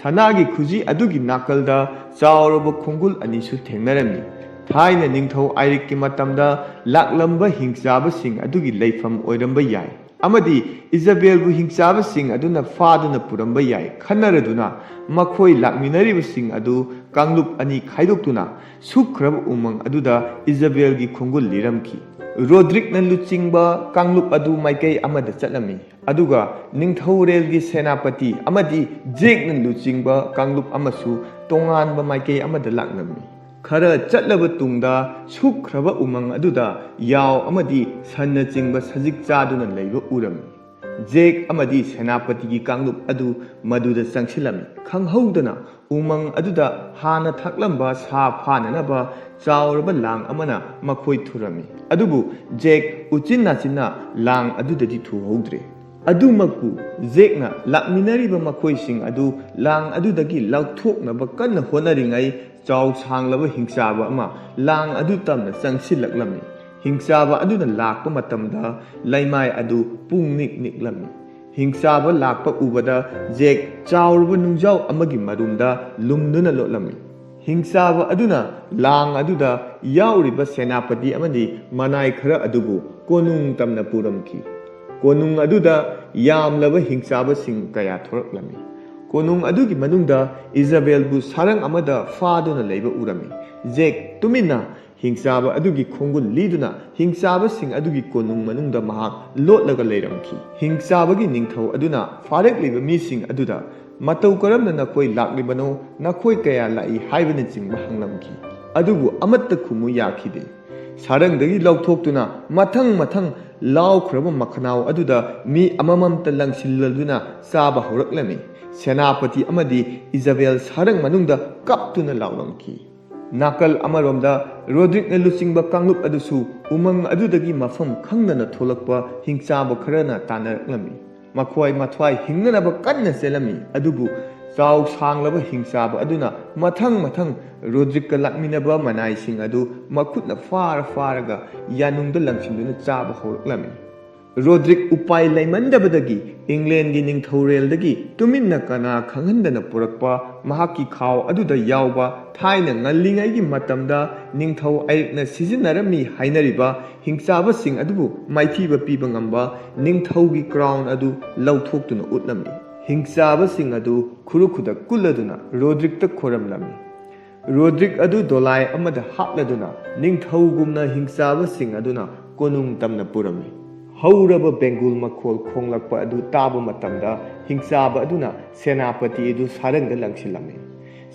ꯁꯅꯥꯒꯤ ꯈꯨꯖꯤ ꯑꯗꯨꯒꯤ ꯅꯥꯀꯜꯗ ꯆꯥꯎꯔꯕ ꯈꯣꯡꯒꯨꯜ ꯑꯅꯤꯁꯨ ꯊꯦꯡꯅꯔꯝꯃꯤ꯫ ꯊꯥꯏꯅ ꯅꯤꯡꯊꯧ ꯑꯥꯏꯔꯤꯛꯀꯤ ꯃꯇꯝꯗ ꯂꯥꯛꯂꯝꯕ ꯍꯤꯡꯆꯥꯕꯁꯤꯡ ꯑꯗꯨꯒꯤ ꯂꯩꯐꯝ ꯑꯣꯏꯔꯝꯕ ꯌꯥꯏ, ꯑꯃꯗꯤ ꯏꯖꯥꯕꯦꯜꯕꯨ ꯍꯤꯡꯆꯥꯕꯁꯤꯡ ꯑꯗꯨꯅ ꯐꯥꯗꯨꯅ ꯄꯨꯔꯝꯕ ꯌꯥꯏ꯫ ꯈꯟꯅꯔꯗꯨꯅ ꯃꯈꯣꯏ ꯂꯥꯛꯃꯤꯟꯅꯔꯤꯕꯁꯤꯡ ꯑꯗꯨ ꯀꯥꯡꯂꯨꯞ ꯑꯅꯤ ꯈꯥꯏꯗꯣꯛꯇꯨꯅ ꯁꯨꯛꯈ꯭ꯔꯕ ꯎꯃꯪ ꯑꯗꯨꯗ ꯏꯖꯥꯕꯦꯜꯒꯤ ꯈꯣꯡꯒꯨꯜ ꯂꯤꯔꯝꯈꯤ꯫ ꯔꯣꯗ꯭ꯔꯤꯛꯅ ꯂꯨꯆꯤꯡꯕ ꯀꯥꯡꯂꯨꯞ ꯑꯗꯨ ꯃꯥꯏꯀꯩ ꯑꯃꯗ ꯆꯠꯂꯝꯃꯤ, ꯑꯗꯨꯒ ꯅꯤꯡꯊꯧꯔꯦꯜꯒꯤ ꯁꯦꯅꯥꯄꯇꯤ ꯑꯃꯗꯤ ꯖꯦꯛꯅ ꯂꯨꯆꯤꯡꯕ ꯀꯥꯡꯂꯨꯞ ꯑꯃꯁꯨ ꯇꯣꯉꯥꯟꯕ ꯃꯥꯏꯀꯩ ꯑꯃꯗ ꯂꯥꯛꯂꯝꯃꯤ꯫ ꯈꯔ ꯆꯠꯂꯕ ꯇꯨꯡꯗ ꯁꯨꯛꯈ꯭ꯔꯕ ꯎꯃꯪ ꯑꯗꯨꯗ ꯌꯥꯎ ꯑꯃꯗꯤ ꯁꯟꯅꯆꯤꯡꯕ ꯁꯖꯤꯛ ꯆꯥꯗꯨꯅ ꯂꯩꯕ ꯎꯔꯝꯃꯤ꯫ ꯖꯦꯛ ꯑꯃꯗꯤ ꯁꯦꯅꯥꯄꯇꯤꯒꯤ ꯀꯥꯡꯂꯨꯞ ꯑꯗꯨ ꯃꯗꯨꯗ ꯆꯪꯁꯤꯜꯂꯝꯃꯤ꯫ ꯈꯪꯍꯧꯗꯅ ꯎꯃꯪ ꯑꯗꯨꯗ ꯍꯥꯟꯅ ꯊꯛꯂꯝꯕ ꯁꯥ ꯐꯥꯅꯅꯕ ꯆꯥꯎꯔꯕ ꯂꯥꯡ ꯑꯃꯅ ꯃꯈꯣꯏ ꯊꯨꯔꯝꯃꯤ꯫ ꯑꯗꯨꯕꯨ ꯖꯦꯛ ꯎꯆꯤꯟ ꯅꯥꯆꯤꯟꯅ ꯂꯥꯡ ꯑꯗꯨꯗꯗꯤ ꯊꯨꯍꯧꯗ꯭ꯔꯦ꯫ ꯑꯗꯨꯃꯛꯄꯨ ꯖꯦꯛꯅ ꯂꯥꯛꯃꯤꯟꯅꯔꯤꯕ ꯃꯈꯣꯏꯁꯤꯡ ꯑꯗꯨ ꯂꯥꯡ ꯑꯗꯨꯗꯒꯤ ꯂꯧꯊꯣꯛꯅꯕ ꯀꯟꯅ ꯍꯣꯠꯅꯔꯤꯉꯩ, ꯆꯥꯎ ꯁꯥꯡꯂꯕ ꯍꯤꯡꯆꯥꯕ ꯑꯃ ꯂꯥꯡ ꯑꯗꯨ ꯇꯝꯅ ꯆꯪꯁꯤꯜꯂꯛꯂꯝꯃꯤ꯫ ꯍꯤꯡꯆꯥꯕ ꯑꯗꯨꯅ ꯂꯥꯛꯄ ꯃꯇꯝꯗ ꯂꯩꯃꯥꯏ ꯑꯗꯨ ꯄꯨꯡ ꯅꯤꯛ ꯅꯤꯛꯂꯝꯃꯤ꯫ ꯍꯤꯡꯆꯥꯕ ꯂꯥꯛꯄ ꯎꯕꯗ ꯖꯦꯛ ꯆꯥꯎꯔꯕ ꯅꯨꯡꯖꯥꯎ ꯑꯃꯒꯤ ꯃꯔꯨꯝꯗ ꯂꯨꯝꯗꯨꯅ ꯂꯣꯠꯂꯝꯃꯤ꯫ ꯍꯤꯡꯆꯥꯕ ꯑꯗꯨꯅ ꯂꯥꯡ ꯑꯗꯨꯗ ꯌꯥꯎꯔꯤꯕ ꯁꯦꯅꯥꯄꯇꯤ ꯑꯃꯗꯤ ꯃꯅꯥꯏ ꯈꯔ ꯑꯗꯨꯕꯨ ꯀꯣꯅꯨꯡ ꯇꯝꯅ ꯄꯨꯔꯝꯈꯤ꯫ ꯀꯣꯅꯨꯡ ꯑꯗꯨꯗ ꯌꯥꯝꯂꯕ ꯍꯤꯡꯆꯥꯕꯁꯤꯡ ꯀꯌꯥ ꯊꯣꯔꯛꯂꯝꯃꯤ꯫ ꯀꯣꯅꯨꯡ ꯑꯗꯨꯒꯤ ꯃꯅꯨꯡꯗ ꯏꯖꯥꯕꯦꯜꯕꯨ ꯁꯥꯔꯪ ꯑꯃꯗ ꯐꯥꯗꯨꯅ ꯂꯩꯕ ꯎꯔꯝꯃꯤ꯫ ꯖꯦꯛ ꯇꯨꯃꯤꯟꯅ ꯍꯤꯡꯆꯥꯕ ꯑꯗꯨꯒꯤ ꯈꯣꯡꯒꯨꯜ ꯂꯤꯗꯨꯅ ꯍꯤꯡꯆꯥꯕꯁꯤꯡ ꯑꯗꯨꯒꯤ ꯀꯣꯅꯨꯡ ꯃꯅꯨꯡꯗ ꯃꯍꯥꯛ ꯂꯣꯠꯂꯒ ꯂꯩꯔꯝꯈꯤ꯫ ꯍꯤꯡꯆꯥꯕꯒꯤ ꯅꯤꯡꯊꯧ ꯑꯗꯨꯅ ꯐꯥꯔꯛꯂꯤꯕ ꯃꯤꯁꯤꯡ ꯑꯗꯨꯗ, "ꯃꯇꯧ ꯀꯔꯝꯅ ꯅꯈꯣꯏ ꯂꯥꯛꯂꯤꯕꯅꯣ? ꯅꯈꯣꯏ ꯀꯌꯥ ꯂꯥꯛꯏ?" ꯍꯥꯏꯕꯅꯆꯤꯡꯕ ꯍꯪꯂꯝꯈꯤ꯫ ꯑꯗꯨꯕꯨ ꯑꯃꯠꯇ ꯈꯨꯝꯃꯨ ꯌꯥꯈꯤꯗꯦ꯫ ꯁꯥꯔꯪꯗꯒꯤ ꯂꯧꯊꯣꯛꯇꯨꯅ ꯃꯊꯪ ꯃꯊꯪ ꯂꯥꯎꯈ꯭ꯔꯕ ꯃꯈꯅꯥꯎ ꯑꯗꯨꯗ ꯃꯤ ꯑꯃꯃꯝꯇ ꯂꯪꯁꯤꯜꯂꯗꯨꯅ ꯆꯥꯕ ꯍꯧꯔꯛꯂꯝꯃꯤ꯫ ꯁꯦꯅꯥꯄꯇꯤ ꯑꯃꯗꯤ ꯏꯖꯥꯕꯦꯜ ꯁꯥꯔꯪ ꯃꯅꯨꯡꯗ ꯀꯞꯇꯨꯅ ꯂꯥꯎꯔꯝꯈꯤ꯫ ꯅꯥꯀꯜ ꯑꯃꯔꯣꯝꯗ ꯔꯣꯗ꯭ꯔꯤꯛꯅ ꯂꯨꯆꯤꯡꯕ ꯀꯥꯡꯂꯨꯞ ꯑꯗꯨꯁꯨ ꯎꯃꯪ ꯑꯗꯨꯗꯒꯤ ꯃꯐꯝ ꯈꯪꯗꯅ ꯊꯣꯛꯂꯛꯄ ꯍꯤꯡꯆꯥꯕ ꯈꯔꯅ ꯇꯥꯟꯅꯔꯛꯂꯝꯃꯤ꯫ ꯃꯈꯣꯏ ꯃꯊ꯭ꯋꯥꯏ ꯍꯤꯡꯅꯅꯕ ꯀꯟꯅ ꯆꯦꯜꯂꯝꯃꯤ, ꯑꯗꯨꯕꯨ ꯆꯥꯎ ꯁꯥꯡꯂꯕ ꯍꯤꯡꯆꯥꯕ ꯑꯗꯨꯅ ꯃꯊꯪ ꯃꯊꯪ ꯔꯣꯗ꯭ꯔꯤꯛꯀ ꯂꯥꯛꯃꯤꯟꯅꯕ ꯃꯅꯥꯏꯁꯤꯡ ꯑꯗꯨ ꯃꯈꯨꯠꯅ ꯐꯥꯔ ꯐꯥꯔꯒ ꯌꯥꯅꯨꯡꯗ ꯂꯪꯁꯤꯟꯗꯨꯅ ꯆꯥꯕ ꯍꯧꯔꯛꯂꯝꯃꯤ꯫ ꯔꯣꯗ꯭ꯔꯤꯛ ꯎꯄꯥꯏ ꯂꯩꯃꯟꯗꯕꯗꯒꯤ ꯏꯪꯂꯦꯟꯒꯤ ꯅꯤꯡꯊꯧꯔꯦꯜꯗꯒꯤ ꯇꯨꯃꯤꯟꯅ ꯀꯅꯥ ꯈꯪꯍꯟꯗꯅ ꯄꯨꯔꯛꯄ ꯃꯍꯥꯛꯀꯤ ꯈꯥꯎ ꯑꯗꯨꯗ ꯌꯥꯎꯕ ꯊꯥꯏꯅ ꯉꯜꯂꯤꯉꯩꯒꯤ ꯃꯇꯝꯗ ꯅꯤꯡꯊꯧ ꯑꯌꯛꯅ ꯁꯤꯖꯤꯟꯅꯔꯝꯃꯤ ꯍꯥꯏꯅꯔꯤꯕ ꯍꯤꯡꯆꯥꯕꯁꯤꯡ ꯑꯗꯨꯕꯨ ꯃꯥꯏꯊꯤꯕ ꯄꯤꯕ ꯉꯝꯕ ꯅꯤꯡꯊꯧꯒꯤ ꯀ꯭ꯔꯥꯎꯟ ꯑꯗꯨ ꯂꯧꯊꯣꯛꯇꯨꯅ ꯎꯠꯂꯝꯃꯤ꯫ ꯍꯤꯡꯆꯥꯕꯁꯤꯡ ꯑꯗꯨ ꯈꯨꯔꯨ ꯈꯨꯗꯛ ꯀꯨꯜꯂꯗꯨꯅ ꯔꯣꯗ꯭ꯔꯤꯛꯇ ꯈꯣꯏꯔꯝꯂꯝꯃꯤ꯫ ꯔꯣꯗ꯭ꯔꯤꯛ ꯑꯗꯨ ꯗꯣꯂꯥꯏ ꯑꯃꯗ ꯍꯥꯞꯂꯗꯨꯅ ꯅꯤꯡꯊꯧꯒꯨꯝꯅ ꯍꯤꯡꯆꯥꯕꯁꯤꯡ ꯑꯗꯨꯅ ꯀꯣꯅꯨꯡ ꯇꯝꯅ ꯄꯨꯔꯝꯃꯤ꯫ ꯍꯧꯔꯕ ꯕꯦꯡꯒꯨꯜ ꯃꯈꯣꯜ ꯈꯣꯡꯂꯛꯄ ꯑꯗꯨ ꯇꯥꯕ ꯃꯇꯝꯗ ꯍꯤꯡꯆꯥꯕ ꯑꯗꯨꯅ ꯁꯦꯅꯥꯄꯇꯤ ꯑꯗꯨ ꯁꯥꯔꯪꯗ ꯂꯪꯁꯤꯜꯂꯝꯃꯤ꯫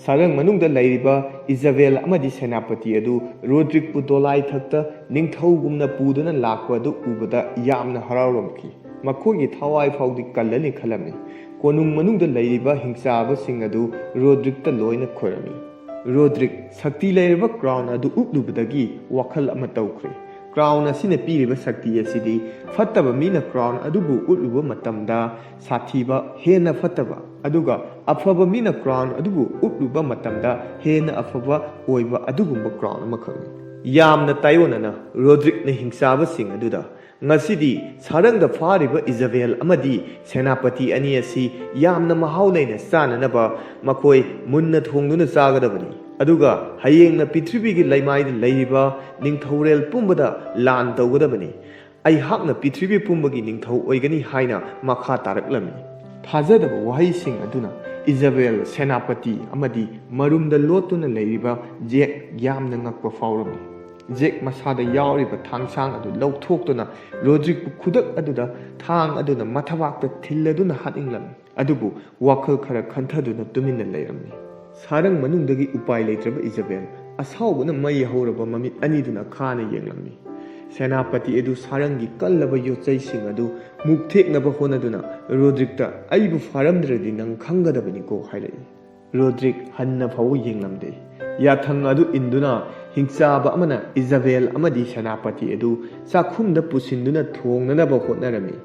ꯁꯥꯔꯪ ꯃꯅꯨꯡꯗ ꯂꯩꯔꯤꯕ ꯏꯖꯥꯕꯦꯜ ꯑꯃꯗꯤ ꯁꯦꯅꯥꯄꯇꯤ ꯑꯗꯨ ꯔꯣꯗ꯭ꯔꯤꯛꯄꯨ ꯗꯣꯂꯥꯏ ꯊꯛꯇ ꯅꯤꯡꯊꯧꯒꯨꯝꯅ ꯄꯨꯗꯨꯅ ꯂꯥꯛꯄ ꯑꯗꯨ ꯎꯕꯗ ꯌꯥꯝꯅ ꯍꯔꯥꯎꯔꯝꯈꯤ꯫ ꯃꯈꯣꯏꯒꯤ ꯊꯋꯥꯏ ꯐꯥꯎꯗꯤ ꯀꯜꯂꯅꯤ ꯈꯜꯂꯝꯃꯤ꯫ ꯀꯣꯅꯨꯡ ꯃꯅꯨꯡꯗ ꯂꯩꯔꯤꯕ ꯍꯤꯡꯆꯥꯕꯁꯤꯡ ꯑꯗꯨ ꯔꯣꯗ꯭ꯔꯤꯛꯇ ꯂꯣꯏꯅ ꯈꯣꯏꯔꯝꯃꯤ꯫ ꯔꯣꯗ꯭ꯔꯤꯛ ꯁꯛꯇꯤ ꯂꯩꯔꯕ ꯀ꯭ꯔꯥꯎꯟ ꯑꯗꯨ ꯎꯠꯂꯨꯕꯗꯒꯤ ꯋꯥꯈꯜ ꯑꯃ ꯇꯧꯈ꯭ꯔꯦ꯫ ꯀ꯭ꯔꯥꯎꯟ ꯑꯁꯤꯅ ꯄꯤꯔꯤꯕ ꯁꯛꯇꯤ ꯑꯁꯤꯗꯤ ꯐꯠꯇꯕ ꯃꯤꯅ ꯀ꯭ꯔꯥꯎꯟ ꯑꯗꯨꯕꯨ ꯎꯠꯂꯨꯕ ꯃꯇꯝꯗ ꯁꯥꯊꯤꯕ, ꯍꯦꯟꯅ ꯐꯠꯇꯕ, ꯑꯗꯨꯒ ꯑꯐꯕ ꯃꯤꯅ ꯀ꯭ꯔꯥꯎꯟ ꯑꯗꯨꯕꯨ ꯎꯠꯂꯨꯕ ꯃꯇꯝꯗ ꯍꯦꯟꯅ ꯑꯐꯕ ꯑꯣꯏꯕ ꯑꯗꯨꯒꯨꯝꯕ ꯀ꯭ꯔꯥꯎꯟ ꯑꯃꯈꯛꯅꯤ꯫ ꯌꯥꯝꯅ ꯇꯥꯏꯑꯣꯟꯅꯅ ꯔꯣꯗ꯭ꯔꯤꯛꯅ ꯍꯤꯡꯆꯥꯕꯁꯤꯡ ꯑꯗꯨꯗ, "ꯉꯁꯤꯗꯤ ꯁꯥꯔꯪꯗ ꯐꯥꯔꯤꯕ ꯏꯖꯥꯕꯦꯜ ꯑꯃꯗꯤ ꯁꯦꯅꯥꯄꯇꯤ ꯑꯅꯤ ꯑꯁꯤ ꯌꯥꯝꯅ ꯃꯍꯥꯎ ꯂꯩꯅ ꯆꯥꯅꯅꯕ ꯃꯈꯣꯏ ꯃꯨꯟꯅ ꯊꯣꯡꯗꯨꯅ ꯆꯥꯒꯗꯕꯅꯤ꯫ ꯑꯗꯨꯒ ꯍꯌꯦꯡꯅ ꯄ꯭ꯔꯤꯊꯤꯕꯤꯒꯤ ꯂꯩꯃꯥꯏꯗ ꯂꯩꯔꯤꯕ ꯅꯤꯡꯊꯧꯔꯦꯜ ꯄꯨꯝꯕꯗ ꯂꯥꯟ ꯇꯧꯒꯗꯕꯅꯤ꯫ ꯑꯩꯍꯥꯛꯅ ꯄ꯭ꯔꯤꯊꯤꯕꯤ ꯄꯨꯝꯕꯒꯤ ꯅꯤꯡꯊꯧ ꯑꯣꯏꯒꯅꯤ" ꯍꯥꯏꯅ ꯃꯈꯥ ꯇꯥꯔꯛꯂꯝꯃꯤ꯫ ꯊꯥꯖꯗꯕ ꯋꯥꯍꯩꯁꯤꯡ ꯑꯗꯨꯅ ꯏꯖꯥꯕꯦꯜ, ꯁꯦꯅꯥꯄꯇꯤ ꯑꯃꯗꯤ ꯃꯔꯨꯝꯗ ꯂꯣꯠꯇꯨꯅ ꯂꯩꯔꯤꯕ ꯖꯦꯛ ꯌꯥꯝꯅ ꯉꯛꯄ ꯐꯥꯎꯔꯝꯃꯤ꯫ ꯖꯦꯛ ꯃꯁꯥꯗ ꯌꯥꯎꯔꯤꯕ ꯊꯥꯡꯁꯥꯡ ꯑꯗꯨ ꯂꯧꯊꯣꯛꯇꯨꯅ ꯔꯣꯗ꯭ꯔꯤꯛꯄꯨ ꯈꯨꯗꯛ ꯑꯗꯨꯗ ꯊꯥꯡ ꯑꯗꯨꯅ ꯃꯊꯕꯥꯛꯇ ꯊꯤꯜꯂꯗꯨꯅ ꯍꯥꯠꯅꯤꯡꯂꯝꯃꯤ꯫ ꯑꯗꯨꯕꯨ ꯋꯥꯈꯜ ꯈꯔ ꯈꯟꯊꯗꯨꯅ ꯇꯨꯃꯤꯟꯅ ꯂꯩꯔꯝꯃꯤ꯫ ꯁꯥꯔꯪ ꯃꯅꯨꯡꯗꯒꯤ ꯎꯄꯥꯏ ꯂꯩꯇ꯭ꯔꯕ ꯏꯖꯥꯕꯦꯜ ꯑꯁꯥꯎꯕꯅ ꯃꯩ ꯍꯧꯔꯕ ꯃꯃꯤꯠ ꯑꯅꯤꯗꯨꯅ ꯈꯥꯅ ꯌꯦꯡꯂꯝꯃꯤ꯫ ꯁꯦꯅꯥꯄꯇꯤ ꯑꯗꯨ ꯁꯥꯔꯪꯒꯤ ꯀꯜꯂꯕ ꯌꯣꯠꯆꯩꯁꯤꯡ ꯑꯗꯨ ꯃꯨꯛ ꯊꯦꯛꯅꯕ ꯍꯣꯠꯅꯗꯨꯅ ꯔꯣꯗ꯭ꯔꯤꯛꯇ, "ꯑꯩꯕꯨ ꯐꯥꯔꯝꯗ꯭ꯔꯗꯤ ꯅꯪ ꯈꯪꯒꯗꯕꯅꯤꯀꯣ" ꯍꯥꯏꯔꯛꯏ꯫ ꯔꯣꯗ꯭ꯔꯤꯛ ꯍꯟꯅ ꯐꯥꯎꯕ ꯌꯦꯡꯂꯝꯗꯦ꯫ ꯌꯥꯊꯪ ꯑꯗꯨ ꯏꯟꯗꯨꯅ ꯍꯤꯡꯆꯥꯕ ꯑꯃꯅ ꯏꯖꯥꯕꯦꯜ ꯑꯃꯗꯤ ꯁꯦꯅꯥꯄꯇꯤ ꯑꯗꯨ ꯆꯥꯛꯈꯨꯝꯗ ꯄꯨꯁꯤꯟꯗꯨꯅ ꯊꯣꯡꯅꯅꯕ ꯍꯣꯠꯅꯔꯝꯃꯤ꯫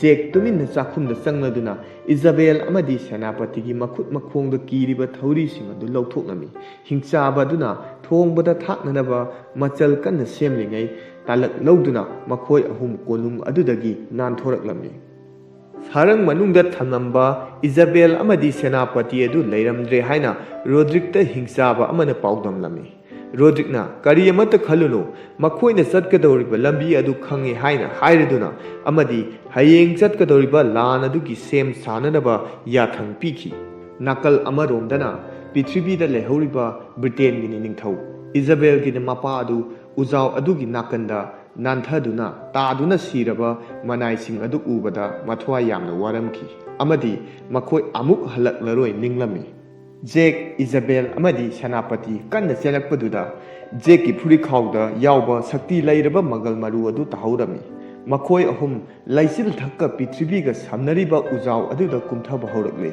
ꯖꯦꯛ ꯇꯨꯃꯤꯟꯅ ꯆꯥꯛꯈꯨꯝꯗ ꯆꯪꯂꯗꯨꯅ ꯏꯖꯥꯕꯦꯜ ꯑꯃꯗꯤ ꯁꯦꯅꯥꯄꯇꯤꯒꯤ ꯃꯈꯨꯠ ꯃꯈꯣꯡꯗ ꯀꯤꯔꯤꯕ ꯊꯧꯔꯤꯁꯤꯡ ꯑꯗꯨ ꯂꯧꯊꯣꯛꯂꯝꯃꯤ꯫ ꯍꯤꯡꯆꯥꯕ ꯑꯗꯨꯅ ꯊꯣꯡꯕꯗ ꯊꯥꯛꯅꯅꯕ ꯃꯆꯜ ꯀꯟꯅ ꯁꯦꯝꯂꯤꯉꯩ ꯇꯥꯂꯛ ꯂꯧꯗꯨꯅ ꯃꯈꯣꯏ ꯑꯍꯨꯝ ꯀꯣꯅꯨꯡ ꯑꯗꯨꯗꯒꯤ ꯅꯥꯟꯊꯣꯔꯛꯂꯝꯃꯤ꯫ ꯁꯥꯔꯪ ꯃꯅꯨꯡꯗ ꯊꯝꯂꯝꯕ ꯏꯖꯥꯕꯦꯜ ꯑꯃꯗꯤ ꯁꯦꯅꯥꯄꯇꯤ ꯑꯗꯨ ꯂꯩꯔꯝꯗ꯭ꯔꯦ ꯍꯥꯏꯅ ꯔꯣꯗ꯭ꯔꯤꯛꯇ ꯍꯤꯡꯆꯥꯕ ꯑꯃꯅ ꯄꯥꯎꯗꯝꯂꯝꯃꯤ꯫ ꯔꯣꯗ꯭ꯔꯤꯛꯅ, "ꯀꯔꯤ ꯑꯃꯠꯇ ꯈꯜꯂꯨꯅꯨ, ꯃꯈꯣꯏꯅ ꯆꯠꯀꯗꯧꯔꯤꯕ ꯂꯝꯕꯤ ꯑꯗꯨ ꯈꯪꯉꯤ" ꯍꯥꯏꯅ ꯍꯥꯏꯔꯗꯨꯅ ꯑꯃꯗꯤ ꯍꯌꯦꯡ ꯆꯠꯀꯗꯧꯔꯤꯕ ꯂꯥꯟ ꯑꯗꯨꯒꯤ ꯁꯦꯝ ꯁꯥꯅꯅꯕ ꯌꯥꯊꯪ ꯄꯤꯈꯤ꯫ ꯅꯥꯀꯜ ꯑꯃꯔꯣꯝꯗꯅ ꯄ꯭ꯔꯤꯊꯤꯕꯤꯗ ꯂꯩꯍꯧꯔꯤꯕ ꯕ꯭ꯔꯤꯇꯦꯟꯒꯤ ꯅꯤꯡꯊꯧ ꯏꯖꯥꯕꯦꯜꯒꯤ ꯃꯄꯥ ꯑꯗꯨ ꯎꯖꯥꯎ ꯑꯗꯨꯒꯤ ꯅꯥꯀꯟꯗ ꯅꯥꯟꯊꯗꯨꯅ ꯇꯥꯗꯨꯅ ꯁꯤꯔꯕ ꯃꯅꯥꯏꯁꯤꯡ ꯑꯗꯨ ꯎꯕꯗ ꯃꯊ꯭ꯋꯥꯏ ꯌꯥꯝꯅ ꯋꯥꯔꯝꯈꯤ ꯑꯃꯗꯤ ꯃꯈꯣꯏ ꯑꯃꯨꯛ ꯍꯜꯂꯛꯂꯔꯣꯏ ꯅꯤꯡꯂꯝꯃꯤ꯫ ꯖꯦꯛ, ꯏꯖꯥꯕꯦꯜ ꯑꯃꯗꯤ ꯁꯦꯅꯥꯄꯇꯤ ꯀꯟꯅ ꯆꯦꯜꯂꯛꯄꯗꯨꯗ ꯖꯦꯛꯀꯤ ꯐꯨꯔꯤꯈꯥꯎꯗ ꯌꯥꯎꯕ ꯁꯛꯇꯤ ꯂꯩꯔꯕ ꯃꯪꯒꯜ ꯃꯔꯨ ꯑꯗꯨ ꯇꯥꯍꯧꯔꯝꯃꯤ꯫ ꯃꯈꯣꯏ ꯑꯍꯨꯝ ꯂꯩꯆꯤꯜ ꯊꯛꯀ ꯄ꯭ꯔꯤꯊꯤꯕꯤꯒ ꯁꯝꯅꯔꯤꯕ ꯎꯖꯥꯎ ꯑꯗꯨꯗ ꯀꯨꯝꯊꯕ ꯍꯧꯔꯛꯂꯦ꯫